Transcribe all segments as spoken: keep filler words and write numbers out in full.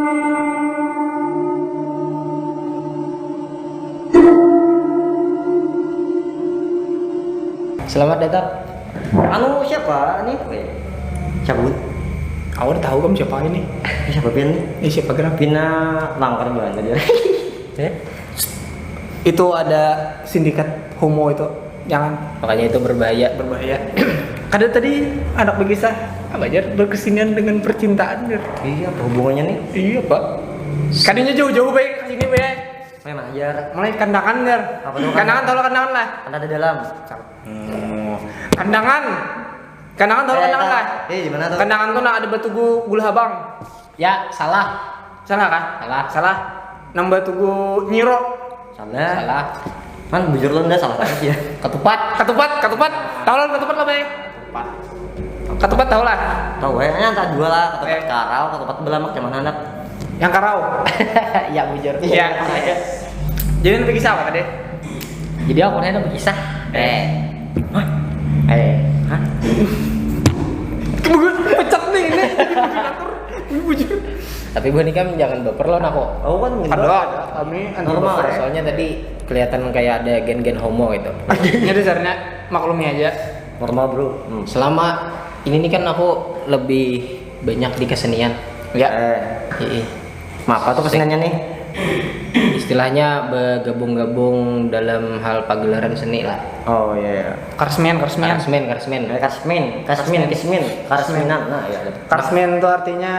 Selamat datang. Anu, siapa nih? Weh, siapa, Bun? Aku udah tahu kamu siapa ini. Eh, siapa pian nih? Eh, siapa gerak? Pina langkar banget dia. Eh? Itu ada sindikat homo itu. Jangan. Makanya itu berbahaya. Berbahaya. Kada tadi anak berkisah apa aja berkesinian dengan percintaan, Jar. Iya, apa hubungannya nih? Iya, Pak. Kadinya jauh-jauh baik ke sini, baik. Mulai mana, Jar? Mulai Kandangan, Jar. Apa tuh, Kandangan? Tahu lah Kandangan lah. Kan ada dalam. Hmm. Kandangan. Kandangan tahu lah, eh, Kandangan lah. Eh, di mana tuh? Kandangan tuh nah ada Batugu Gula Habang. Ya, salah. Salah kah? Salah. Salah. Nang Batugu Nyiro. Salah. Salah. Man, bujur lo ndak salah terus ya. Ketupat. Ketupat, ketupat. Tahu lah ketupat lah, Bay? Ketupat. Ketupat tahu lah. Tahu ya, antara dua lah, ketupat, eh, Karau, ketupat Belamak, yang mana anak? Yang Karau. Ya, bujur. Iya. Jadi nanti kisah apa tadi? Jadi aku nih ada berkisah. Eh. Hah? Eh. Hah? Keburu pecah nih ini. Bujur. Tapi buhan ikam jangan baper loh, aku. Aku kan ada, ada. Kami anti normal, baper. Ya. Soalnya tadi kelihatan kayak ada gen-gen homo gitu. Ini dasarnya maklumi aja. Normal, bro. Hmm. Selama ini nih kan aku lebih banyak di kesenian. Ya. Eh. Iya. Apa tuh keseniannya nih? Istilahnya bergabung-gabung dalam hal pagelaran seni lah. Oh, iya, iya. Karesmen, karesmen. Karesmen, karesmen. Eh, karesmen, karesmen, karesmen, karesmenan. Nah, iya, ada. Karesmen itu artinya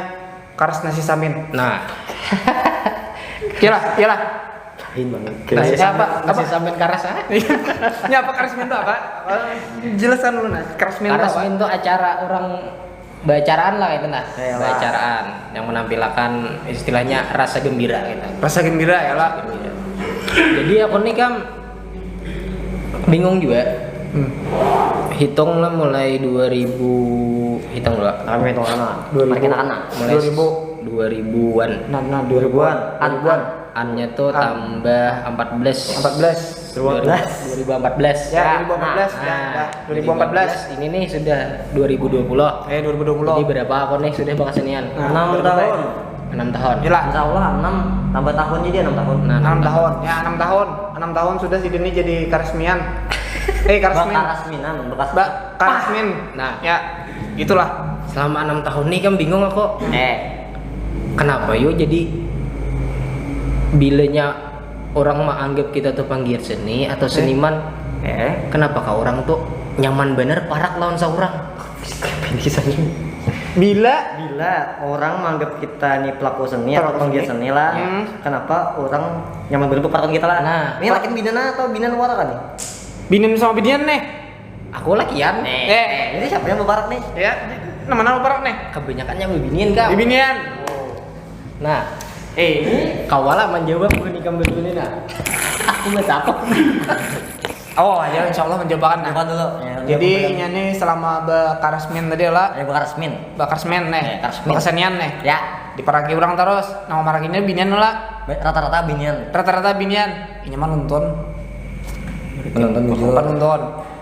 karas nasi samin. Nah. Iyalah, iyalah. Lain banget. Nasi, ya, samin, apa, nasi apa? Samin karas, ah? Iya. Ini apa karesmen itu apa? Eh, jelasan dulu, nah. Karesmen itu apa? Karesmen itu acara orang baacaraan lah itu, nah. Iya, lah. Baacaraan yang menampilkan istilahnya rasa gembira gitu. Rasa gembira ya lah. Jadi aku nih kan bingung juga. Hmm. Hitung lah mulai dua ribu, hitung dulu. Kami hitung sana. Dua ribu. Mulai dua ribu. Dua ribuan. Nah, nah, dua ribuan. An, dua ribuan. An-nya tuh tambah empat belas. Empat belas. Dua ribu empat belas. Dua ribu empat belas. Ya, dua ribu empat belas. Nah, ya, nah, dua ribu empat belas. Dua ribu empat belas ini nih sudah dua ribu dua puluh. Eh, dua ribu dua puluh. Jadi berapa aku nih sudah berkesenian? Nah, enam tahun. Enam tahun. Yalah. Insya Allah enam tambah tahun jadi enam tahun. Nah, enam tahun. Ya, enam tahun. Enam tahun sudah si Deni jadi karesmian. Eh, karesmin. Karesminan, bekas. Ba-, karesmin. Nah. Ya, itulah. Selama enam tahun nih kan bingung aku. Eh. Kenapa yo jadi bilanya orang menganggap kita tuh panggiat seni atau seniman? Eh. Kenapakah orang tuh nyaman bener parak lawan seorang? Ini kisahnya. Bila? Bila orang menganggap kita nih pelaku seni atau pelaku panggiat seni lah, hmm, kenapa orang nyaman bener parak lawan kita lah? Nah, ini lakian binian atau binian wara kan nih? Binian sama binian nih. Aku lakian. Eh, eh, ini siapa yang beparak nih? Ya, nama-nama parak nih. Kebanyakannya bibinian, Kak. Bibinian. Nah, eh, ini kawalah menjawab buhan ikam dulu nih, nah. Aku nggak takut. Oh, ya, insya Allah menjawab, nah. Bukan dulu. Ya, jadi, bukan. Inya nih selama bakaresmin tadi lah. Ya, bakaresmin. Bakaresmin nih. Ya, karesmin. Bakesenian nih. Ya. Diparaki orang terus. Nama marakinya binian lah. Rata-rata binian. Rata-rata binian. Inya mah nonton. Penonton bujur. Penonton.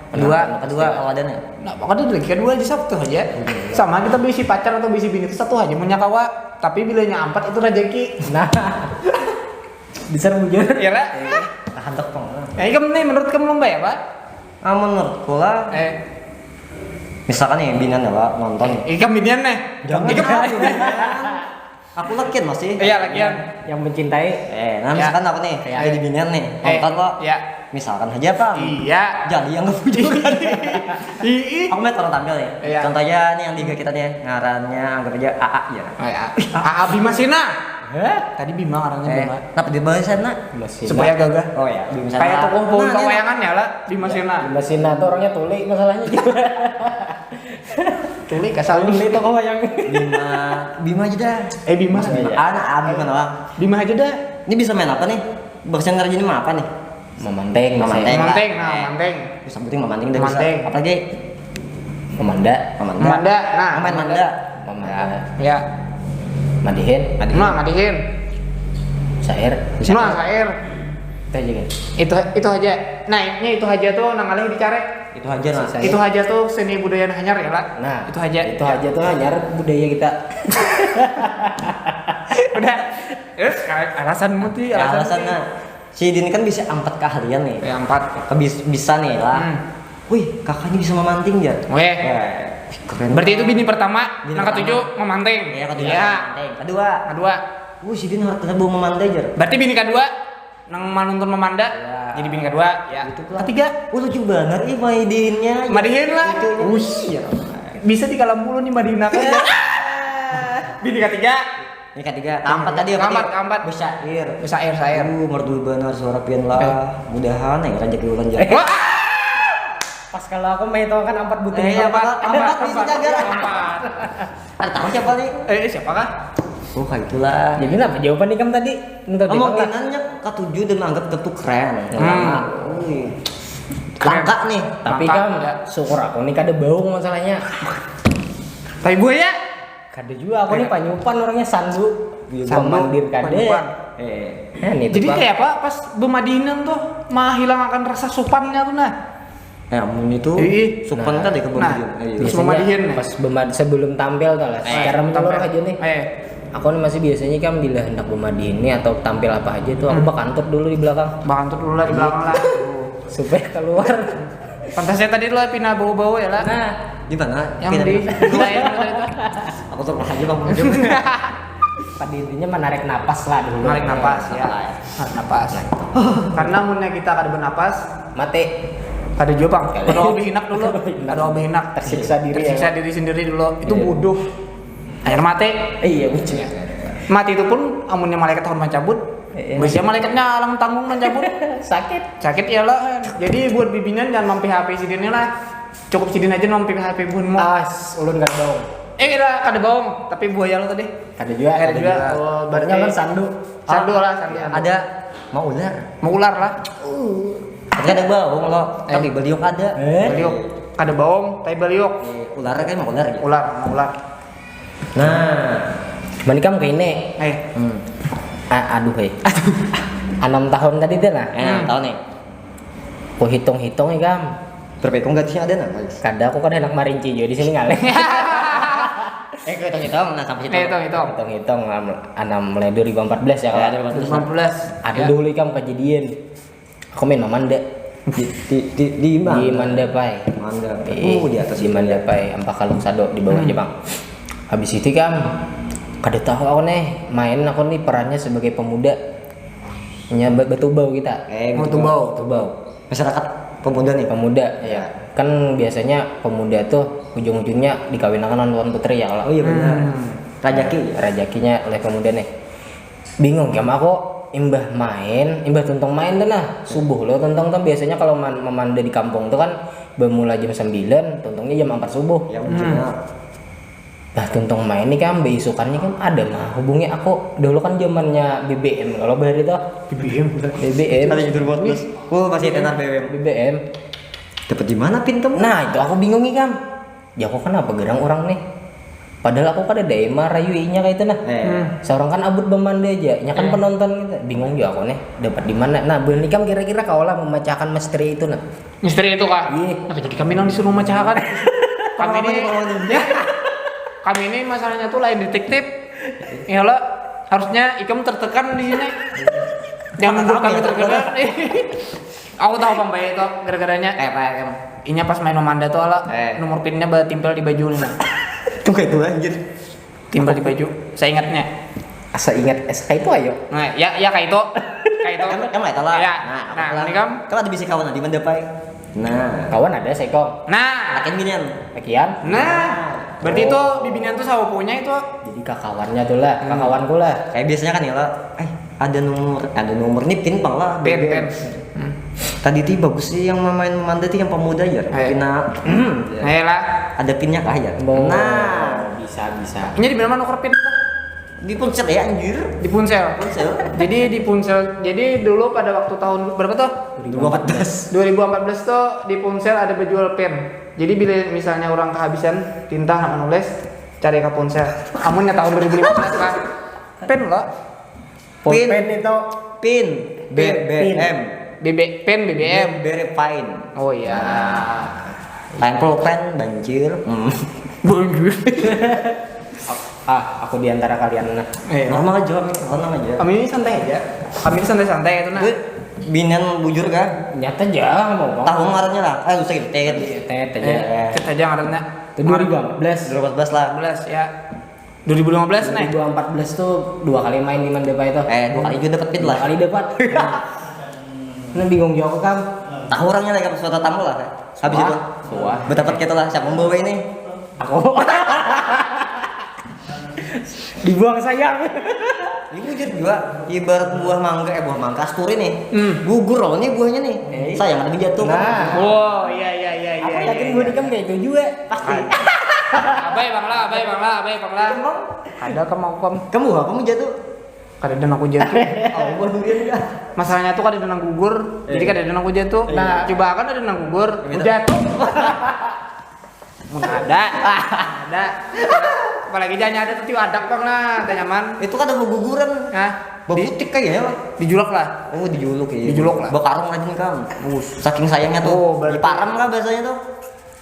Kedua, nah, kedua, kalau ada nih. Nah, pokoknya lagi kedua aja satu aja. Iya. Sama kita bisi pacar atau bisi bini itu satu aja punya kawa, tapi bilanya empat itu rezeki. Nah. Besar bujur. Iya lah. Tahan tepung. Ya, ikam nih, menurut kamu lomba ya, Pak? Ah, menurutku lah. Eh. Misalkan nih, binian ya, Pak, nonton. Eh, ikam binian nih. Jangan. Ikam. Aku lakian masih. Iya, lakian. Yang mencintai. Eh, nah, ya, misalkan aku nih, ya, jadi binian nih, eh, nonton lo. Ya. Misalkan aja, Pang. Iya. Jadi yang nggak bujur. Ih, ih. Aku mau orang tampil nih. Iya. Contohnya nih yang tiga kita nih, ngarannya anggap aja A A ya. Oh, ya. A A Bima Sina. Hah? Tadi Bima ngarannya, eh, Bima. Kenapa di bawah sana? Bima Sina. Supaya gagah. Oh ya, Bima Sina. Kayak tukang pohon, nah, kawayangan ya lah, Bima Sina. Bima Sina tuh orangnya tuli masalahnya juga. Tuli kasar. Tuli tuh kawayangan. Bima, Bima aja dah. Eh, Bima. Mas Bima. Iya. Anak Abi mana, Bang? Bima aja dah. Ini bisa main apa nih? Bahasa Indonesia ini mah apa nih? Mamanteng, mamanteng. Mamanteng, nah, eh, mamanteng. Bisa sebutin mamanteng dah bisa. Mamanteng. Apalagi? Mamanda. Mamanda. Mamanda, nah, mamain manda. Manda. Ya. Madihin. Madihin. Nah, madihin. Sair. Nah, sair. Itu aja kan? Itu, itu aja. Nah, ini itu aja tuh nang alih dicarek. Itu aja lah. Itu aja tuh seni budaya hanyar ya lah. Nah, itu aja. Itu aja tuh hanyar budaya kita. Terus alasanmu tuh, Ya, alasan alasan nah, si Din kan bisa empat keahlian nih. Ya, empat. Kebis- bisa nih lah. Hmm. Wih, kakaknya bisa memanting ya. Weh. Wah, keren. Berarti itu bini pertama, Bini yang pertama. Ketujuh memanding. Ya, kedua. Iya. Memanting. Kedua. Kedua. Wih, si Din harus tetap bawa memandai aja. Berarti bini kedua, nang manuntun memanda, Ya. jadi bini kedua. Ya. Itu pula. Ketiga, Oh, lucu banget ih madihinnya. Madihin lah. Itu. Ush, ya. Bisa di kalam bulu nih madihin aku. Bini ketiga, Ini ketiga. Keempat tadi apa? Keempat, Tadi? Keempat. Bersyair. Bersyair, syair. Uh, merdu benar suara pian lah. Mudahan ya rezeki ulan jadi. Wah, Pas kalau aku mah hitungan kan empat buting Eh, hitungan. empat, empat, Empat. Ini jaga. Empat. Ada tahu siapa nih? Eh, siapakah? Oh, kayak itulah. Jadi apa jawaban nih kamu tadi? Entar Kemungkinan dimakan. Yang ketujuh dan anggap tentu keren. Hmm. Wih. Langka nih. Tapi Maka kan ya. Syukur aku nih kada baung masalahnya. Tai buaya. Kada juga aku nih panyupan orangnya sandu. Iya, Sandu. Mandir kada. Panyupan. Eh. Nah, nih Jadi tuh, Bang. Kayak apa pas bemadihinan tuh menghilangkan rasa supannya tuh nah. Ya, amun itu Ih. supan Nah. Kan deh kebun Nah, bijian. Ayo. Terus Biasanya memadihin, nih. Pas bemad sebelum tampil tuh lah. Secara menyeluruh Tampil. aja nih. Eh, Aku nih masih biasanya kan bila hendak memadihin nih atau tampil apa aja tuh aku bakantut dulu di belakang. bakantut dulu lah di belakang lah. Supaya keluar. Pantasnya tadi lah pina bau-bau ya lah. Nah, Di mana? Yang Pina- di dua yang tadi tuh. Aku tuh aja bang. pada intinya menarik napas lah dulu. Menarik napas ya. Menarik napas. Karena munnya kita kada bernapas, Mati. kada juga bang. Kada. Kada lebih enak dulu. Kada lebih enak. Tersiksa diri. Tersiksa Ya. Diri sendiri dulu. Itu Iya. Bodoh. Akhir mati. Iya betul. Mati itu pun amunnya malaikat tahun mencabut. Iya. Biasanya malaikatnya alang tanggung mencabut. Sakit. Sakit ya lah. Jadi buat bibinian jangan mampi H P sidinnya lah. Cukup sidin aja mampi H P buhanmu. As, ulun kada baung. Eh kira kada baung, tapi buaya lo tadi. Kada juga. Kada Kada juga. juga. Oh, Pokoknya berarti kan sandu. Sandu lah, sandu. Ada mau ular. Mau ular lah. Tapi ada baung lo. Tapi beliuk ada. Eh, Beliuk. Kada baung, tapi beliuk. Eh, ular kan mau ular gitu. Ular, mau ular. Nah, mani kamu ke ini. Eh, hmm. Ah, aduh hei. Enam tahun tadi tuh nah. Eh, tahu nih. Ku hitung-hitung nih kamu. Berapa ekor gadisnya ada nah, guys? Kada aku kada enak marinci juga di sini ngalih. Eh, kita hitung, nah sampai situ. eh hitung hitung. Hitung-hitung enam- enam mulai dua ribu empat belas ya kalau. Ya, dua ribu empat belas. Lima belas. Ada dulu ikam kejadian. Aku main mamanda. Di di di, di mana? Di Mandapai. Manda. Iya, Oh, di atas di itu. Mandapai, Ampaka Loksado di bawah Jepang. Habis itu kan kada tahu aku nih, main aku nih perannya sebagai pemuda. Nya be- betubau kita. Eh, Mau gitu. tubau. Tubau. Masyarakat pemuda nih. Pemuda ya. Kan biasanya pemuda tuh ujung-ujungnya dikawinakan lawan tuan putri ya kalau. Oh iya benar. Hmm. Rajaki. Rajakinya oleh pemuda nih. Bingung ya aku imbah main, imbah tuntung main tuh nah. Subuh lo tuntung tuh biasanya kalau man- memanda di kampung tuh kan bermula jam sembilan, tuntungnya jam empat subuh. Ya ujungnya. Nah, tuntung main nih kan beisukannya kan ada mah hubungi aku. Dulu kan zamannya B B M kalau bahari tuh. B B M. B B M. Ada tidur buat terus. Oh, masih tenar B B M. B B M. Dapat di mana pin kamu? Nah, itu aku bingung nih kan. Ya aku kenapa gerang orang nih? Padahal aku kada ada marayu inya kayak itu nah. Eh. Hmm. Seorang kan abut bemanda aja, nya kan Eh. Penonton gitu. Bingung juga aku nih, dapat di mana? Nah, beli kamu kira-kira kau lah memecahkan misteri itu nah. Misteri itu kah? Iya. Nah, jadi kami nang disuruh memecahkan. Kami ini, kami ini masalahnya tuh lain detektif. Ya lo harusnya ikam tertekan di sini. Jangan membuat kami tertekan. Aku tahu pang bae itu gara-garanya. Kayak apa ya kamu? Inya pas main memanda tuh ala Eh. Nomor pinnya batimpel di baju nih. Nah. Tuh kayak itu anjir. Timpel di baju. Saya ingatnya. Asa ingat S K itu ayo. Nah, ya ya kayak itu. Kayak itu. Kan kan lah itu lah. Ya. Nah, Nah, aku ini kamu. Kan ada bisi kawan di Mandapai. Nah, Kawan ada sekong. Nah. Lakian binian. Lakian. Nah. Berarti itu bibinian tuh sama punya itu. Jadi kakawannya tuh lah, kakawanku lah. Kayak biasanya kan ya lah, eh ada nomor, ada nomor nih pin pang lah. Pin, B B M. pin. Hmm. Tadi tuh bagus sih yang main memanda tuh yang pemuda ya. Eh. Pina, Nah, ya lah. Ada pinnya kah ya? Bo- Nah, Bisa bisa. Ini di mana nuker pin? di ponsel ya anjir. Di Punsel. Ponsel. Jadi di Punsel. Jadi dulu pada waktu tahun berapa tuh? Dua empat belas. Dua ribu empat belas tuh di Punsel ada berjual pin. Jadi bila misalnya orang kehabisan tinta nak menulis, cari ke Punsel. Amunnya tahun dua ribu lima belas kan. Pin lo. Pulpen itu Pin. Be- B B M. B B pin B B M. Very fine. Oh iya. Lain pulpen banjir. Hmm. Banjir. Ah, aku di antara kalian nah. Eh, Normal aja, kami tenang aja. Kami ini santai aja. Kami ini santai-santai itu nah. Gue binian bujur kah? Nyata aja mau apa? Tahu ngarannya lah. Ah, usah gitu. Iya, tanya aja. Eh, kita aja ngarannya. Itu dua ribu empat belas. dua ribu empat belas lah. Empat belas ya. Dua ribu lima belas nih. Dua ribu empat belas tuh dua kali main di Mandepa itu. Eh, dua kali juga dapat pit Dua lah. Kali dapat. Nah, bingung juga aku, Kam. Tahu orangnya lagi suatu tamu lah. Habis itu. Wah. Berdapat kita lah, siapa membawa ini? Aku. Dibuang sayang. Ini bujur juga. Ibarat buah mangga, eh buah mangga asturi nih. Hmm. Gugur loh nih buahnya nih. Eh. Sayang ada jatuh. Nah. Oh iya iya iya iya. Aku iya, yakin iya. Buah Nikam kayak itu juga. Pasti. Abai bang lah, abai bang lah, abai bang lah. Ada kam aku kam. Kamu apa mau jatuh? Kada ada aku jatuh. Oh, buah durian kah? Masalahnya tuh kada ada nang gugur, jadi kada ada nang jatuh. Iya. Coba kan ada nang gugur, Gitu. Jatuh. Mun ada, ada. Apalagi jangan ada tuh ada bang lah, ada nyaman. Itu kan ada guguran. Nah, Baputik kayaknya lah. Dijulak lah. Oh, dijuluk ya. Dijuluk lah. Bakarung aja nih, Kam. Saking sayangnya tuh. Oh, berarti- Diparam kah bahasanya tuh?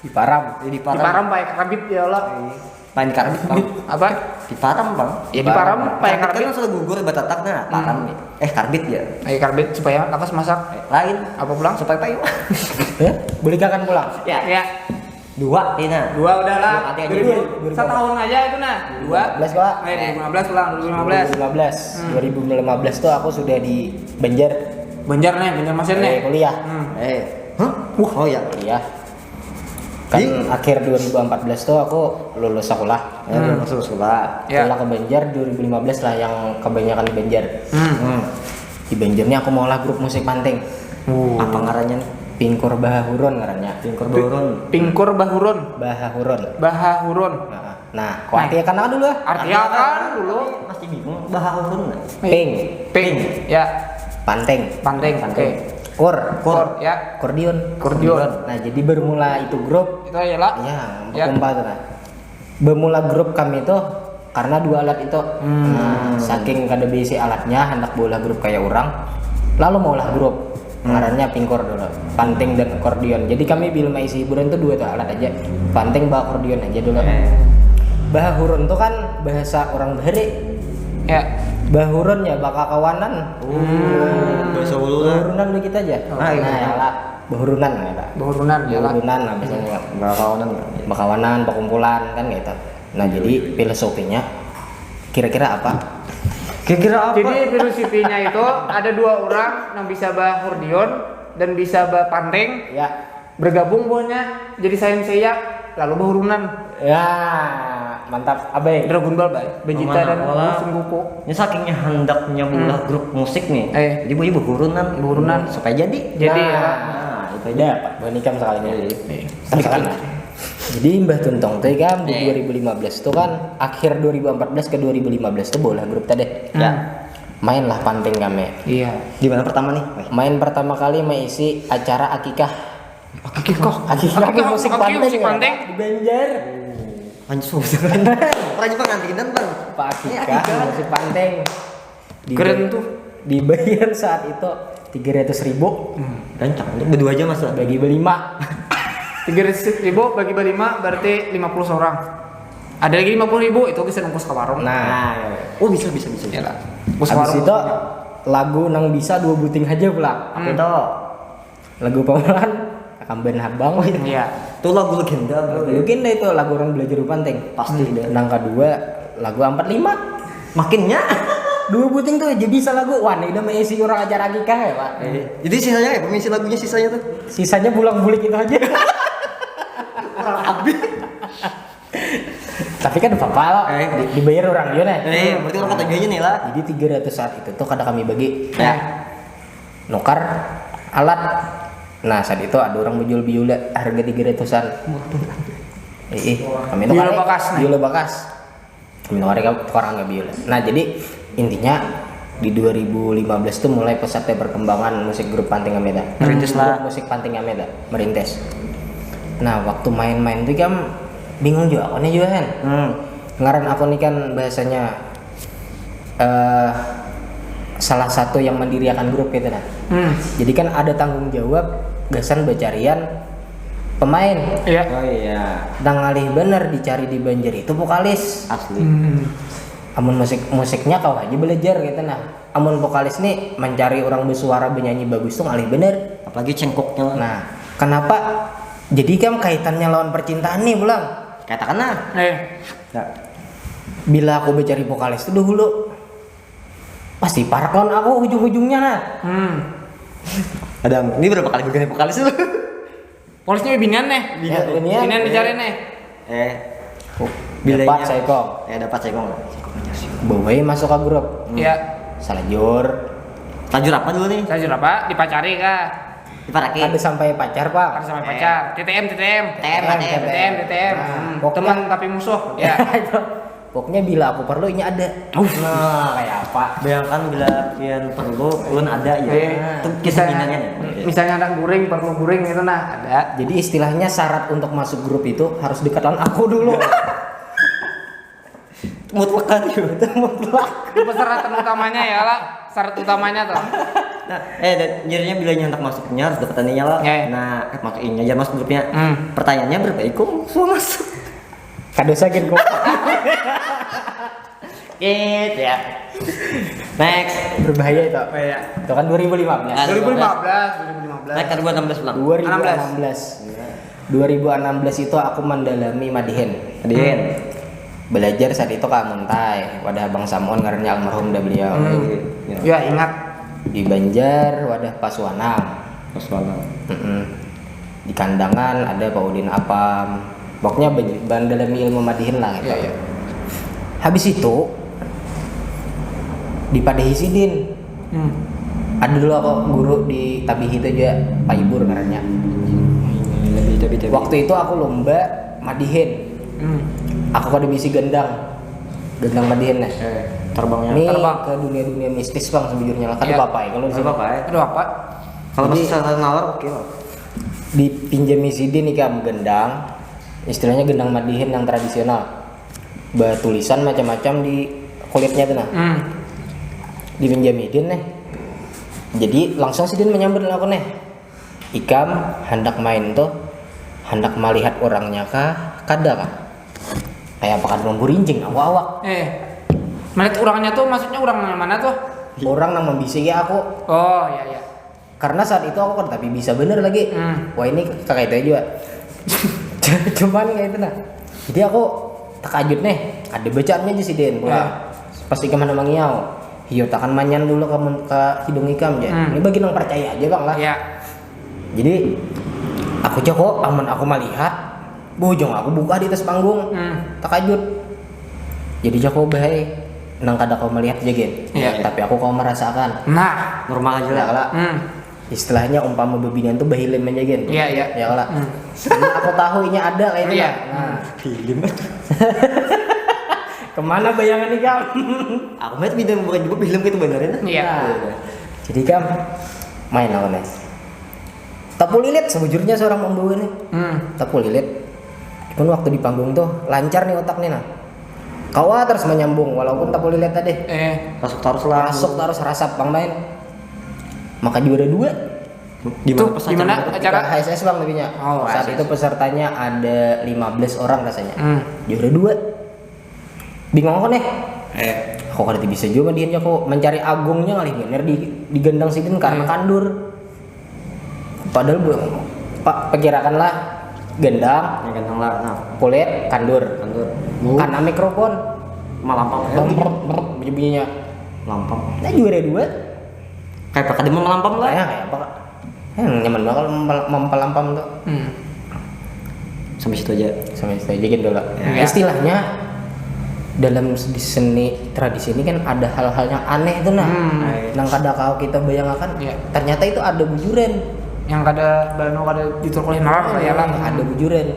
Diparam. Ya, diparam. Diparam pakai karbit ya lah. Lain karbit, Bang. Apa? Diparam, Bang. Ya diparam pakai Karbit karbit. Kan sudah gugur batatap nah, param nih. Eh, karbit ya. Pakai karbit supaya lakas masak. Lain. Apa pulang? Supaya payu. Ya, beli kakan pulang. Ya. Ya. Dua ini. Dua udah lah. Dua kali aja. Dua ribu. Setahun aja itu nah. Dua. Belas kok. Eh, dua ribu lima belas ulang, dua ribu lima belas. Dua ribu lima belas. Dua ribu lima belas tuh aku sudah di Banjar. Banjar nih, Banjarmasin Eh, nih. Kuliah. Hmm. Eh. Hah? Oh ya. Kuliah. Kan Ih. Akhir dua ribu empat belas tuh aku lulus sekolah. Ya, masuk sekolah. Ya. Sekolah ke Banjar dua ribu lima belas lah yang kebanyakan di Banjar. Hmm. Hmm. Di Banjar nih aku maulah grup musik panting. Uh. Apa ngarannya nih? Pingkur Bahahurun ngarannya. Pingkur Bahurun. Pingkur Bahurun. Bahahurun. Bahahurun. Nah, nah, kau arti kan dulu ah. Artinya kan dulu. Masih bingung Bahahurun nggak? Ping, Ping. Ya. Panting, Panting. Oke. Kur, Kur. Ya. Kordion. Kordion. Nah, jadi bermula itu grup Itu aja lah. ya, Ya. Berkumpul tuh nah. Bermula grup kami tuh karena dua alat itu. Hmm. Nah, saking kada bisi alatnya, hendak bola grup kayak orang, lalu maulah grup. Ngarannya Pingkur dulu. Panting dan akordeon. Jadi kami bila maisi hiburan tuh dua tuh alat aja. Panting ba akordeon aja dulu. Bahahurun tuh kan bahasa orang bahari. Ya. Bahurun ya bakakawanan. Oh, bahasa ulu lah. Bahurunan dikit aja. Ah, iya. Nah, ya lah. Bahurunan ya lah. Bahurunan ya lah. Bahurunan lah biasanya. Bakawanan. Bakawanan, bakumpulan kan gitu. Nah, jadi filosofinya kira-kira apa? Kira-kira apa? Jadi filosofinya itu ada dua orang yang bisa bahurdion dan bisa bapanting, Ya. bergabung buahnya jadi sayang seyak lalu bahurunan. Ya, mantap, Abai. Dragon Ball, Bay. Vegeta Mana dan pola? Son Goku. Ini saking nyandak nyabulah grup musik nih. Eh. Jadi gue bahurunan. Bahurunan. Supaya jadi. Jadi Nah, ya. Nah, itu aja. Dapat buah nikam sekalinya. Iya. Terus kan. Jadi Mbah Tuntung tuh kan di dua ribu lima belas tuh kan akhir dua ribu empat belas ke dua ribu lima belas tuh bola grup tadi. Ya. Mainlah panting kami. Iya. Di mana pertama nih? Weh. Main pertama kali maisi acara akikah. Akikah. Akikah, Akikah, musik akikah panting. musik panting. Di Banjar. Langsung. Raja pengantinan bang. Pak Ini akikah, akikah. Musik panting. Di- Keren tuh. Dibayar saat itu tiga ratus ribu. Gancang untuk berdua aja mas lah. Bagi berlima. Tiga ratus ribu bagi berlima berarti lima puluh seorang. Ada lagi lima puluh ribu itu bisa nungkus ke warung. Nah, Oh bisa bisa bisa. Ya Bisa. lah. Nungkus ke habis warung. Itu lagu nang bisa dua buting aja pulang. Apa itu? Lagu pameran Kakamban Habang. Iya. Itu lagu legenda bro. Mungkin deh itu lagu orang belajar panting. Pasti deh. Nang kedua lagu empat lima. Makinnya. Dua buting tuh aja bisa lagu. Wah, ini udah maisi orang acara akikah ya, Pak. Jadi sisanya ya pemisi lagunya sisanya tuh. Sisanya bulang bulik itu aja. Kurang habis. Tapi kan apa-apa lah. Eh. Di- dibayar orang dia nih. Eh, berarti orang kata aja nih lah. Jadi tiga ratus saat itu tuh kada kami bagi. Ya. Nukar alat. Nah, saat itu ada orang menjual biola harga tiga ratusan. Ih, kami Biola nukar, bekas, nih. Biola bekas. Kami nukar ke tukar angga biola. Nah, jadi intinya di dua ribu lima belas tuh mulai pesatnya perkembangan musik grup Panting Ameda. Merintis lah. Grup musik Panting Ameda merintis. Nah, waktu main-main tuh kan bingung juga aku nih juga kan. Hmm. Ngaran aku nih kan bahasanya eh salah satu yang mendiriakan grup gitu nah. Hmm. Jadi kan ada tanggung jawab gasan bacarian pemain. Iya. Oh iya. Nang ngalih bener dicari di Banjar itu vokalis. Asli. Hmm. Amun musik musiknya kau aja belajar gitu nah. Amun vokalis nih mencari orang bersuara, benyanyi bagus tuh ngalih bener. Apalagi cengkoknya lah. Nah, kenapa? Jadi kan kaitannya lawan percintaan nih pulang. Katakanlah. Eh. Ya. Bila aku mencari vokalis tuh dahulu, pasti parak lawan aku ujung-ujungnya nah. Hmm. Ada ini berapa kali berganti vokalis lu? Polisnya binian nih. Ya, binian. Binian dicari nih. Eh, Dapat bilanya- saikong. Eh, dapat saikong lah. Bawa masuk ke grup. Iya. Salajur. Tajur apa dulu nih? Saya sudah apa? Dipacari kah? Diparaki. Ada sampai pacar pak. Ada sampai pacar. T T M, T T M. T T M, T T M. T T M, T T M. Nah, Hmm. pokoknya- Teman tapi musuh. Ya. Pokoknya bila aku perlu ini ada. Nah, kayak apa? Bayangkan bila pian perlu, ulun ada ya. Eh, Itu kisah misalnya, biniannya. misalnya ada guring, perlu guring gitu nah, ada. Jadi istilahnya syarat untuk masuk grup itu harus dekat lawan aku dulu. Mutlak kan? Itu mutlak. Itu persyaratan utamanya ya lah, syarat utamanya tuh. Nah, eh dan jadinya bila nyantak masuknya harus deketannya lah. Ya, ya. Nah, masuk ini aja masuk grupnya. Hmm. Pertanyaannya berapa ikung semua masuk? Kada usah gin kok. Gitu ya. Next. Berbahaya itu. Iya. Itu kan dua ribu lima belas. Nah, dua ribu lima belas, dua ribu lima belas. Next kedua enam belas pulang. dua ribu enam belas. dua ribu enam belas itu aku mendalami Madihin. Madihin. Belajar saat itu Kak Muntai, wadah Bang Samun ngarannya almarhum dah beliau. Hmm. Ya. Ya, ingat. Di Banjar wadah Pasuanang. Pas malam. Mm-mm. Di Kandangan ada Pak Udin Apam. Pokoknya ben- mendalami ilmu Madihin lah gitu. Iya, iya. Habis itu dipadahi sidin. Hmm. Ada dulu aku guru di Tabihi itu juga Pak Ibur ngarannya. Lebih tapi tapi. Waktu itu aku lomba Madihin. Hmm. Aku kada bisi gendang. Gendang Madihin nih. Eh, terbangnya. Ini Terbang. ke dunia-dunia mistis bang sejujurnya lah. Kada Iya. apa-apa ya kalau di Gak sini. apa-apa ya. Aduh apa? Kalau Jadi- masih satu nalar oke lah. Dipinjami sidin ikam gendang, istilahnya gendang Madihin yang tradisional. Batulisan macam-macam di kulitnya tuh nah. Hmm. Dipinjami sidin nih. Jadi langsung sidin menyambut aku nih. Ikam hendak main tuh, hendak melihat orangnya kah? Kada kah? Kayak apa kada memburincing aku awak. Eh. Melihat orangnya tuh maksudnya orang yang mana tuh? Orang yang membisiki aku. Oh, ya ya. Karena saat itu aku kan tapi bisa bener lagi. Hmm. Wah ini kakak itu juga. Cuman kayak itu nah. Jadi aku terkejut nih. Ada bacaannya aja sidin pula. Ya. Pas ikam mana mangiau. Hiyo takan manyan dulu ke, men- ke hidung ikam aja. Hmm. Ini bagi nang percaya aja bang lah. Ya. Jadi aku joko amun aku melihat bujung aku buka di atas panggung. Hmm. Terkejut. Jadi joko bahai nang kada kau melihat aja gin. Iya. Tapi aku kau merasakan. Nah. Normal aja Ya lah. kala. Hmm. Istilahnya umpama bebinian tuh bahilin aja gin. Iya, iya. Ya kala. Hmm. Ini aku tahu ini ada kayak itu. Iya. Nah. Film. Kemana bayangan ikam? Aku melihat video bukan juga film gitu benerin. Iya. Nah, jadi kam main aku nih. Tapulilit sebujurnya seorang pembawa nih. Hmm. Tapulilit. Cuman waktu di panggung tuh lancar nih otak nih nah. Kawa terus menyambung walaupun tapulilit tadi. Eh. Masuk terus lah. Masuk terus rasap bang main. Maka juara dua. Di Tuh, mana pas di mana acara? acara? H S S bang tapinya. Oh, Saat H S S. Itu pesertanya ada lima belas orang rasanya. Hmm. Juara dua. Bingung aku nih. Eh, Aku kada bisa juga dia aku mencari agungnya ngalih bener di di gendang sidin karena Hmm. kandur. Padahal bu, pak perkirakanlah gendang, yang ganteng lah. Nah, kulit, kandur, kandur. Karena mikrofon Malampang. bang bunyinya. Lampang. Nah juara dua. Kayak apa tadi mau malampang lah. Kayak kayak apa kak? Yang nyaman banget kalau mempel- mempelampam tuh. Hmm. Sampai situ aja. Sampai situ aja gitu lah. Ya. Istilahnya dalam di seni tradisi ini kan ada hal-hal yang aneh tuh nah. Hmm. Nang kada kau kita bayangkan. Ya. Ternyata itu ada bujuran. Yang kada bano kada diturkulih nalar lah ya lah. Ada bujuran.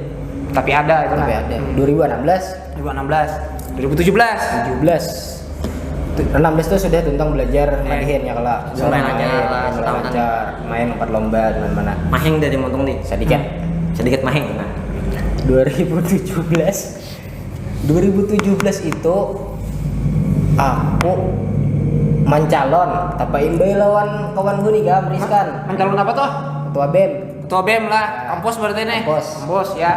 Tapi ada itu Tapi nah. ada. Dua ribu enam belas, Dua ribu enam belas, dua ribu tujuh belas. tujuh belas. Tu- enam belas tuh sudah tentang belajar madihin ya kalau Sudah lancar, main, sudah lancar, main empat lomba di mana-mana. Mahing dari montong nih. Sedikit. Sedikit mahing. Nah. dua ribu tujuh belas, dua ribu tujuh belas itu aku mencalon tapain bae lawan kawan gue nih gam Rizkan, Mencalon apa tuh? Ketua bem. Ketua bem lah, kampus berarti nih. Kampus. Kampus ya.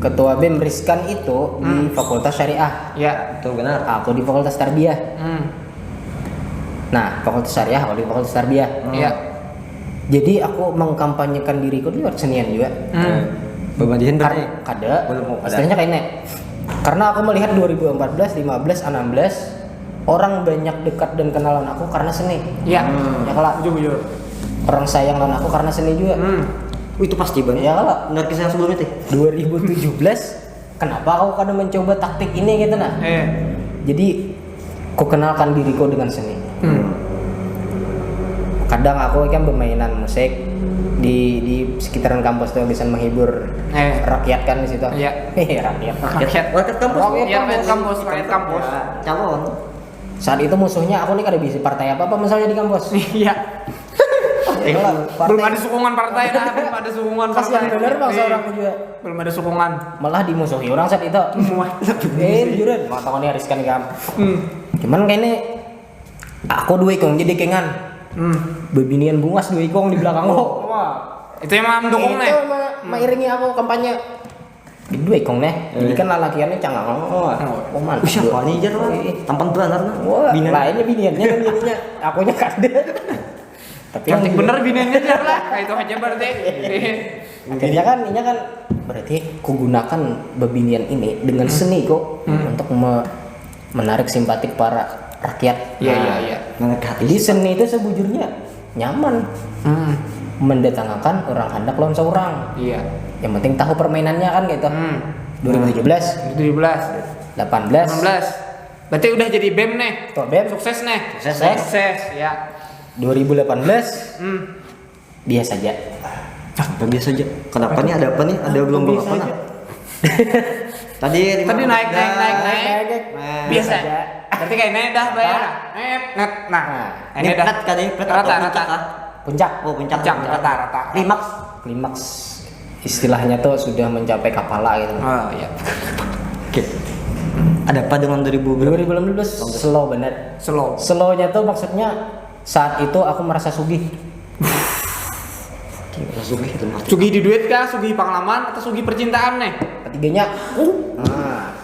Ketua bem Riskan itu di Fakultas Syariah. Ya. Tuh benar. Aku di Fakultas Tarbiyah. Hmm. Nah, Fakultas Syariah, aku di Fakultas Tarbiyah. Ya. Jadi aku mengkampanyekan diriku lewat senian juga. Hmm. Bebandihan berarti. Kar- kada. Belum ada. Istilahnya kayak ini. Karena aku melihat dua ribu empat belas, lima belas, enam belas, orang banyak dekat dan kenalan aku karena seni. Ya. Ya kalau Bujur bujur. Orang sayang lawan aku karena seni juga. Hmm. Wih, itu pasti banget. Ya kalau Menurut kisah yang sebelum itu. dua ribu tujuh belas, kenapa aku kada mencoba taktik ini gitu nah? Eh. Jadi ku kenalkan diriku dengan seni. Hmm. Kadang aku kan bermainan musik di di sekitaran kampus tuh bisa menghibur Eh. rakyat kan di situ. Iya. Hehe, rakyat. Rakyat. Rakyat kampus. Iya, rakyat kampus, rakyat kampus. Calon. Saat itu musuhnya aku nih kada bisa partai apa apa misalnya di kampus. Iya. Kalau Belum ada sokongan partai dah, belum ada sokongan Kasihan partai. bener bang Iya. Seorang juga. Belum ada sokongan. Malah dimusuhi orang saat itu. Semua. Eh, juran, mau tahu nih Riskan kam. Hmm. Cuman kayak ini, aku dua ikung jadi kengan. Hmm. Bebinian bungas dua ikung di belakang. Wah. Itu yang mendukung Itu nih. ma- mairingi aku kampanye. Dua ikung nih. Jadi kan lalakiannya cangang. Oh, oh, man. Wih, siapa nih jar lah? Iya. Tampan banget lah. Wah, Binian. Lainnya biniannya kan jadinya. Akunya kada. Tapi Cantik yang bener biniannya jar lah. Nah, itu aja berarti. Akhirnya kan, ini kan berarti kugunakan bebinian ini dengan seni kok untuk me- menarik simpatik para rakyat. Iya, Nah, iya, iya. Menegak. Jadi seni itu sebujurnya nyaman Hmm. mendatangkan orang handak lawan seorang. Iya. Yang penting tahu permainannya kan gitu. Hmm. dua ribu tujuh belas, Tujuh belas. delapan belas, Enam belas. Berarti udah jadi bem nih. Ketua bem. Sukses nih. Sukses. Sukses ya. dua ribu delapan belas Hmm. biasa aja. Apa biasa aja? Kenapa nih? Ada apa nih? Ada gelombang apa nah? Tadi lima Tadi naik naik naik naik. Naik, naik. Biasa. Berarti kayak naik dah bayar. Naik. Nah, nah. Ini dah. Plat kali, plat Rata atau rata. Puncak kah? Puncak. Puncak rata rata. Klimaks. Klimaks istilahnya tuh sudah mencapai kapala gitu. Oh iya. Oke. Ada apa dengan dua ribu berapa? dua ribu delapan belas slow banget. Slow. Slownya tuh maksudnya saat itu aku merasa sugih. Sugih itu mah. Sugih di duit kah? Sugih pengalaman atau sugih percintaan nih? Ketiganya, nah,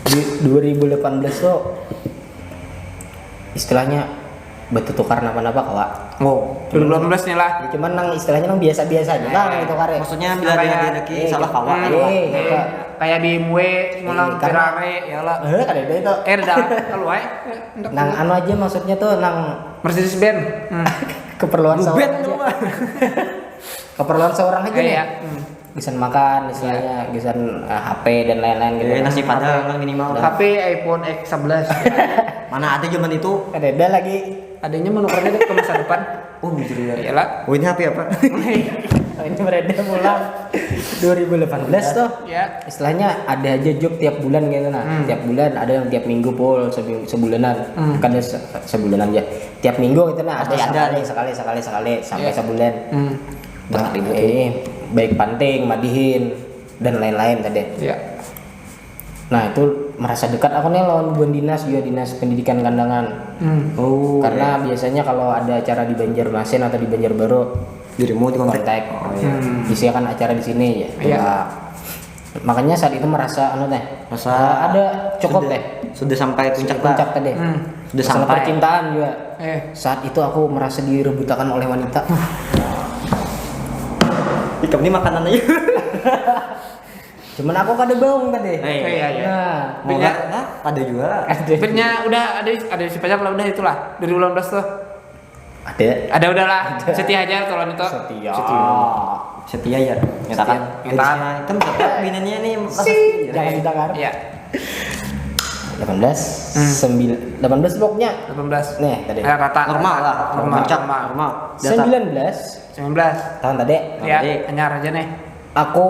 di dua ribu delapan belas tuh istilahnya bertukar napa-napa kawa. Oh, dua ribu delapan belas nih lah. Ya, cuman nang istilahnya nang biasa-biasa aja lah gitu kare. Maksudnya bila dia dia lagi salah kawa. Eh, gitu. Kayak di M W ngulang Iya, karena- Ferrari ya lah. Eh, kada ada itu. Eh, dah, kalau wae. Nang anu aja maksudnya tuh nang Mercedes Benz. Hmm. keperluan seorang Band aja. tuh mah. Keperluan seorang aja nih. Iya. Hmm. Gasan makan istilahnya, gasan eh, H P dan lain-lain gitu. Eh, nasi padang kan minimal dah. H P iPhone X sebelas. Mana ada zaman itu? Ada ada lagi. Adanya menukarnya ke masa depan. Oh, bujur ya. Iyalah. Oh, ini H P apa? Oh, ini berada pulang dua ribu delapan belas tuh. Ya. Istilahnya ada aja job tiap bulan gitu nah. Hmm. Tiap bulan ada yang tiap minggu pul sebi- sebulanan. Hmm. Kada se- sebulanan aja. Tiap minggu gitu nah ada Pasti ada sekali, nih. Sekali sekali sekali sampai Iya. Sebulan. Hmm. Nah, ini baik panting, madihin dan lain-lain tadi. Ya. Nah, itu merasa dekat aku nih lawan buan dinas juga, dinas pendidikan Kandangan. Hmm. Oh. Karena biasanya kalau ada acara di Banjarmasin atau di Banjarbaru, Dirimu di kontak. Kontak. Oh iya. Hmm. Isiakan acara di sini ya. Iya. Nah, makanya saat itu merasa anu teh. Merasa Ada cukup sudah, teh. Sudah sampai puncak Puncak lah. Tadi. Hmm. Sudah Masalah sampai. Percintaan juga. Eh. Saat itu aku merasa direbutakan oleh wanita. Ikam ini makanan aja. Cuman aku kada baung tadi. Eh. Iya, iya. Nah, Mau nggak? Hah? Ada juga. ada. Bernya udah ada ada si pacar lah udah itulah dua ribu delapan belas tuh. Ada. Ada udahlah. Setia aja kalau itu. Setia. Setia ya. Nyatakan. Nyatakan. Itu berapa binanya nih? Masa setia? Jangan didengar. Iya. delapan belas, Hmm. sembilan, delapan belas pokoknya. Delapan belas. Nih, tadi. Eh, rata. Normal lah. Normal. Puncak. Normal. Normal. Datar. Sembilan belas Sembilan belas. tahun tadi. Ya, Tadi. Anyar aja nih. Aku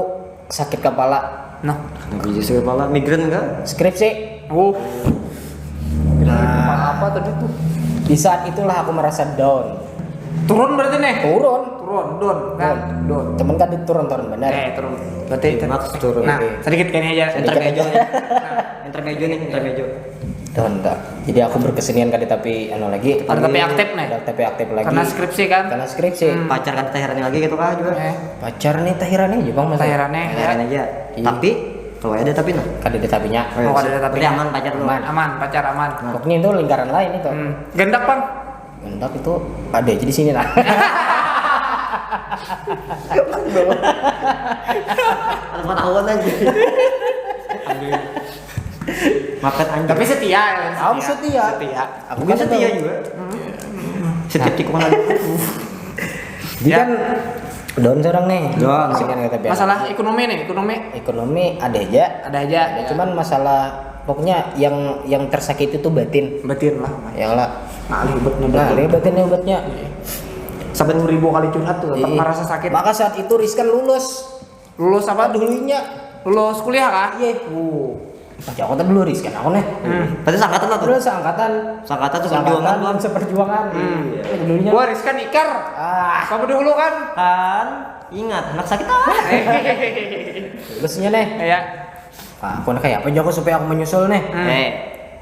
sakit kepala. Nah. Kenapa jadi sakit kepala? Migrain kah? Skripsi. Uh. Nah, Apa tadi tuh? di saat itulah aku merasa down. Turun berarti nih. Turun. Turun, down kan? Down. Cuman kan turun-turun benar. Eh, turun. Berarti Maks turun. Nah, sedikit kayaknya aja. Intermezzo. Nah, Intermezzo nih, intermezzo. Tuh, entah. Jadi aku berkesenian kada tapi anu lagi. Ada tapi aktif nih. Ada tapi aktif lagi. Karena skripsi kan? Karena skripsi. Hmm. Pacar kada tahirannya lagi gitu kah juga? Eh, Pacar nih tahirannya juga masih. Tahirannya ya. Tahiran aja. Iya. Tapi kalau ada tapi nah. Kada ada tapinya. Oh, iya. Oh, ada tapi. Berarti aman pacar lu. Aman. Aman, pacar aman. Pokoknya itu lingkaran lain itu. Hmm. Gendak, Bang. Gendak itu ada aja di sini lah. Ada pengetahuan aja. Mapet anjing. Tapi setia ya. Aku setia. Setia. Aku Bukan kan setia juga. Setiap tikungan ada. Jadi Ya. Kan daun seorang nih. Daun. Sini ada tapi. Masalah ekonomi nih, ekonomi Ekonomi ada aja. ada aja. Ya, cuman masalah pokoknya yang yang tersakiti itu batin. Batin lah. Ya lah. Nah, ribet nih Nah, batin. ini batinnya obatnya. Sampai dua ribu kali curhat tuh tetap Iya. Merasa sakit. Maka saat itu Rizkan lulus. Lulus apa? Dulunya. Lulus kuliah kah? Iya. Uh. Baca aku tadi dulu Rizkan aku nih. Hmm. Berarti seangkatan lah tuh. Terus seangkatan. Seangkatan tuh Seangkatan perjuangan lah. Seperjuangan. Hmm. Iya. Dulunya. Wah, Rizkan Ikar. Ah, Kamu dulu kan? Kan ingat anak sakit ah. Terusnya nih. Ya. Nah, aku nih kayak apa aja aku supaya aku menyusul nih. Hmm. Eh,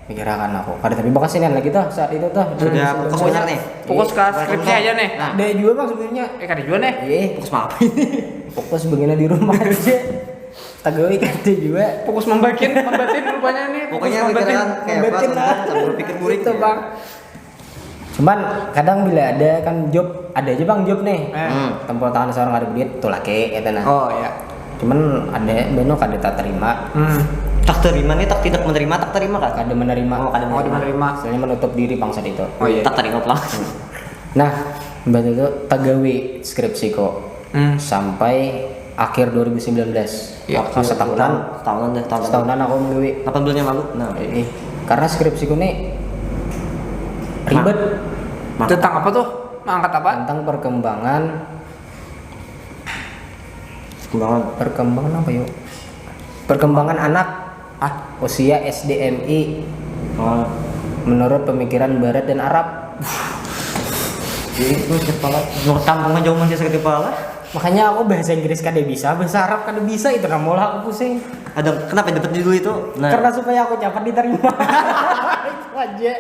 Pikirakan aku. Kada tapi bakal sinian lagi tuh saat itu tuh. Sudah fokus banyak nih. Fokus ke skripsi aja nih. Nah, Ada juga bang sebenarnya. Eh, kada juga nih. Iya, fokus apa? Fokus begini di rumah aja. Tagawi kada juga. Fokus membatin, membatin rupanya nih. Fokus Pokoknya membatin. Pikiran kayak apa Membatin tuh lah. kan sambil pikir burik. Itu bang. Cuman kadang bila ada kan job, ada aja bang job nih. Eh. Hmm. Tempat tangan seorang ada duit, tuh laki kata nah. Oh ya. Cuman ada beno kada tak terima. Hmm. Tak terima nih, tak tidak menerima, tak terima kan? Kada menerima. Oh, kada Oh, menerima. menerima. Soalnya menutup diri bangsat itu. Oh iya. Tak terima pulang. Nah, betul itu tagawi skripsiku Hmm. sampai akhir dua ribu sembilan belas. Ya. Waktu setahunan, Setahunan deh, tahun setahunan aku menggawi. Delapan bulan yang lalu. Nah, Eh, karena skripsiku nih ribet. Mak- Tentang apa tuh? Angkat apa? Tentang perkembangan Kembangan. Perkembangan apa yuk? Perkembangan anak Ah, usia S D M I Oh. menurut pemikiran Barat dan Arab. Jadi itu sakit kepala. Mau tampung aja masih sakit kepala. Makanya aku bahasa Inggris kada bisa, bahasa Arab kada bisa, itu nah maulah aku pusing. Ada kenapa dapat judul itu? Nah, Karena supaya aku cepat diterima. Itu aja.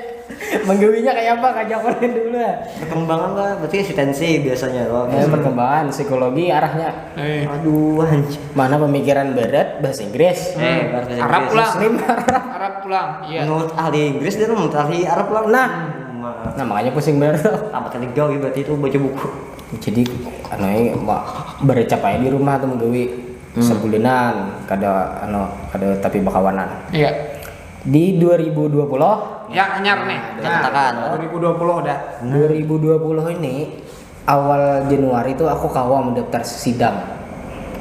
Menggawinya kayak apa? Kaja aku dulu lah. Perkembangan lah, berarti asistensi biasanya loh. Ya, perkembangan psikologi arahnya. Eh. Aduh, anjir. Mana pemikiran Barat, bahasa Inggris. Eh, bahasa Arab Inggris. pulang. Muslim Arab. Arab pulang. Iya. Menurut ahli Inggris dan menurut ahli Arab lah. Nah. Ma- Nah, makanya pusing benar tuh. Apa tadi gawe berarti itu baca buku. Jadi anu ya, ma- berecap aja di rumah tuh menggawi sebulanan kada anu kada tapi bakawanan. Iya. Di dua ribu dua puluh, Ya, anyar nih. Catatan. Dua ribu dua puluh dah. dua ribu dua puluh ini awal Januari tuh aku kawa mendaftar sidang.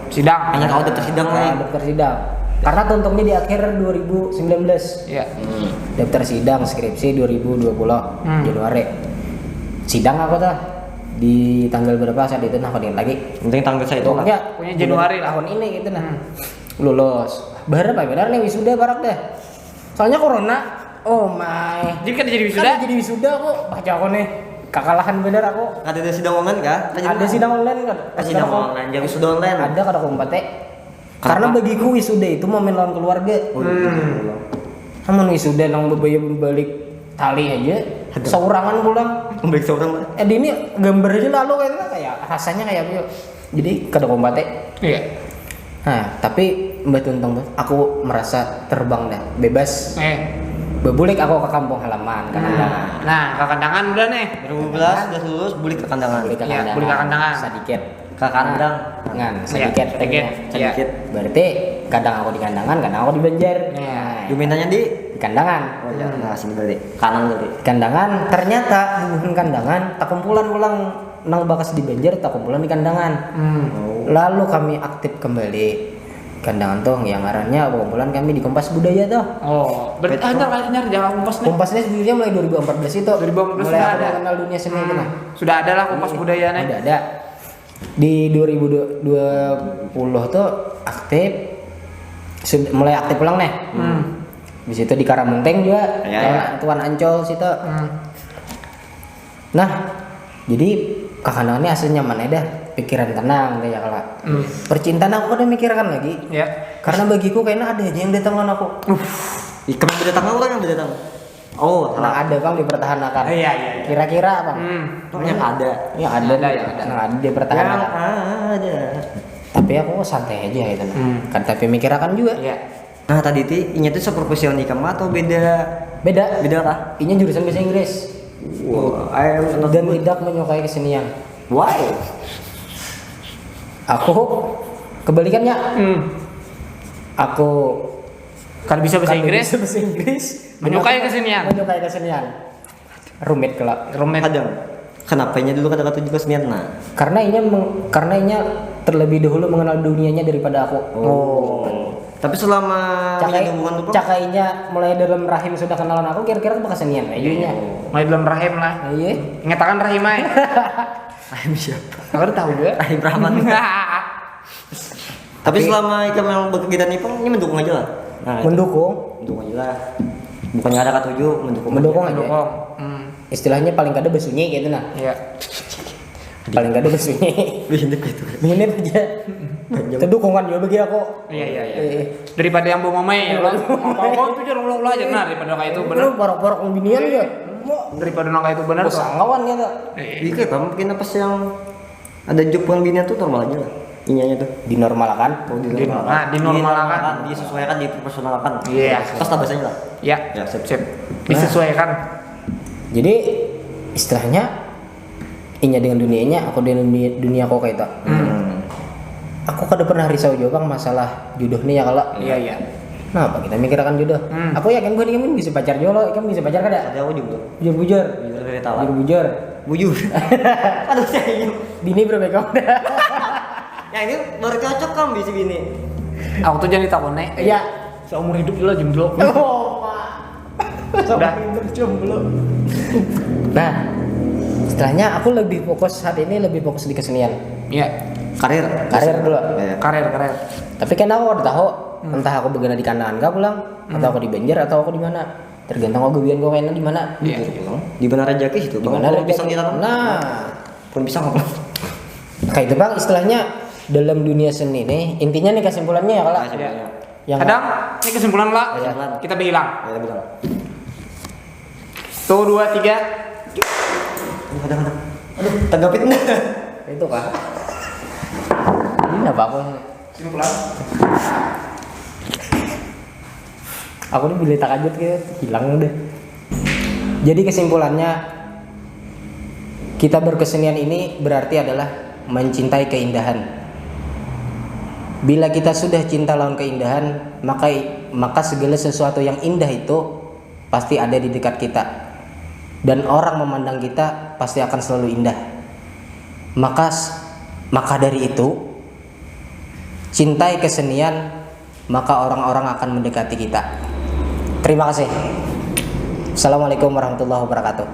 Sidang. Hanya kau daftar sidang Nah, nih. daftar sidang. Karena tuntungnya di akhir dua ribu sembilan belas. Iya. Hmm. Daftar sidang skripsi dua ribu dua puluh Hmm. Januari. Sidang aku tuh di tanggal berapa saat itu nah aku ingat lagi. Penting tanggal saya itu lah. Pokoknya Pokoknya Januari lah. tahun ini gitu nah. Hmm. Lulus. Berapa benar nih wisuda barak dah. Soalnya corona. Oh my. Jadi kan jadi wisuda. Kan jadi wisuda aku. Baca aku nih. Kakalahan bener aku. Ada sidang online kah? Ada sidang online kan? Eh, sidang online, jadi wisuda online. Ada kada kumpat eh. Karena Kenapa? Bagiku wisuda itu momen lawan keluarga. Oh, iya. Hmm. Namun wisuda nang bebaya balik tali aja, saurangan pulang. Baik seorang lah. Eh, di ini gambar aja lalu kayak gitu, kayak rasanya kayak apa yuk? Jadi kada kumpat eh. Iya. Nah, tapi Mbah Tuntung tuh, aku merasa terbang dah, bebas. Eh. Bebulik aku ke kampung halaman, Kandangan. Nah, Kakandangan udah nih. Dua ribu dua belas udah lulus, bulik ke Kandangan. Bulik ke Iya, Kandangan. bulik ke Kandangan. Sedikit. Kakandang. Ngan, Iya, sedikit. sedikit. Tengah. Iya. Sedikit. Berarti kadang aku di Kandangan, kadang aku di Banjar. Iya. Dominannya di Di Kandangan. Oh iya, nah sini berarti. Kanan berarti. Kandangan, ternyata bukan Kandangan, takumpulan pulang nang bakas di Banjar, takumpulan di Kandangan. Hmm. Lalu kami aktif kembali. Kandangan tuh yang ngarannya kumpulan kami di Kompas Budaya tuh. Oh, berarti Betul. Anyar, Anyar, jangan Kompas nih. Kompas ini sebenarnya mulai dua ribu empat belas itu. Dua ribu empat belas Mulai sudah aku ada. Mengenal dunia seni itu Hmm, nah. Sudah ada lah Kompas Budaya nih. Ada ada. Di dua ribu dua puluh tuh aktif. Sud- mulai aktif pulang nih. Hmm. Di situ di Karamenteng juga. Iya, Tuan, iya. Tuan Ancol situ. Hmm. Nah, jadi Kakandangan ini asli nyaman aja dah, pikiran tenang kayak kala. Hmm. Percintaan aku kada mikirkan lagi. Ya. Karena bagiku kayaknya ada aja yang datang lawan aku. Ih, kamu berdatang orang yang berdatang. Oh, Nang ada pang dipertahankan. Iya, iya, iya. Kira-kira apa? Hmm. Yang ada. Yang ada, Ada, yang ada. Nang ada dipertahankan. Ada. Tapi aku santai aja gitu nah. Hmm. Kan tapi mikirakan juga. Iya. Nah, tadi ti inya tuh seprofesional ikam atau beda? Beda. Beda kah? Inya jurusan bahasa Inggris Wah, I am not dan good. Tidak menyukai kesenian. Why? Aku kebalikannya. Hmm. Aku Kada bisa bahasa kada Inggris. Bisa bahasa Inggris. Menyukai Aku kesenian. Menyukai kesenian. Rumit kelak. Rumit. Kadang. Kenapa inya dulu kada katuju kesenian nah? Karena inya meng- karena inya terlebih dahulu mengenal dunianya daripada aku. Oh. Tapi selama Cakainya hubungan tuh, cakainya mulai dalam rahim sudah kenalan aku kira-kira aku kesenian aja nya. Mulai dalam rahim lah. Iya. Ingatakan rahim ai. Rahim siapa? Aku udah tahu juga. Rahim Rahman. Tapi selama ikam yang berkegiatan ipang, ini mendukung aja lah. Nah, itu. Mendukung. Mendukung aja lah. Bukannya ada katuju, mendukung. Mendukung Aja. aja. Mendukung. Hmm. Istilahnya paling kada besunyi gitu nah. Iya. Paling kada besunyi. Wih, ini kayak itu. Minit aja. Itu dukungan juga bagi aku. Iya, iya, iya. Eh, Daripada yang bawa mamai ya. Daripada Kalau itu jangan ulang-ulang aja nah, daripada kayak itu benar. Lu parok-parok binian ya. Daripada nang kayak itu benar. Sanggawan gitu. Iya. Iya, kayak apa mungkin apa sih yang ada job pengembinian tuh normal aja lah. Inyanya tuh. Dinormalkan. Oh, di Di- nah, dinormalkan. Disesuaikan, diproporsionalkan. Iya. Pas bahasanya lah. Ya, Ya, sip. sip. Disesuaikan. Jadi istilahnya inya dengan dunianya, aku dengan dunia, dunia aku kayak itu. Hmm. Aku kada pernah risau juga bang masalah jodoh nih ya kalau. Iya, iya. Kenapa kita mikirkan jodoh? Hmm. Aku yakin gue nih bisa pacar juga loh, kamu bisa pacar kada? Ada aku juga. Jujur bujur. Jujur dari tawa. Jujur bujur. Bujur. Aduh, saya ini. Bini berapa kamu? Ya ini baru cocok kan bisi bini. Aku tuh jadi takut nih. Iya. Seumur hidup dulu jomblo. Oh, Pak. Udah. Jomblo. Nah, setelahnya aku lebih fokus saat ini lebih fokus di kesenian. Iya. Karir. Karir dulu. Iya. Karir, karir. Tapi kan aku udah tahu entah aku bergena di kanan kah pulang atau aku di Banjar atau aku di mana. Tergantung aku gawian gue kayaknya di mana. Iya. Di mana rezeki situ. Di mana Kalau rezeki? Pisang ditanam. Nah, Pun pisang apa? kayak itu bang istilahnya dalam dunia seni nih intinya nih kesimpulannya ya kalau Kesimpulannya. Yang Kadang ini kesimpulan lah. Iya. Kita bilang. Ya, bilang. Tuh dua tiga. Aduh, kadang, kadang. Aduh, tanggapin. Itu kah? Ini apa aku? Kesimpulan. Aku nih bila takajut gitu hilang deh. Jadi kesimpulannya kita berkesenian ini berarti adalah mencintai keindahan. Bila kita sudah cinta lawan keindahan, maka maka segala sesuatu yang indah itu pasti ada di dekat kita. Dan orang memandang kita pasti akan selalu indah. Maka maka dari itu cintai kesenian maka orang-orang akan mendekati kita. Terima kasih. Assalamualaikum warahmatullahi wabarakatuh.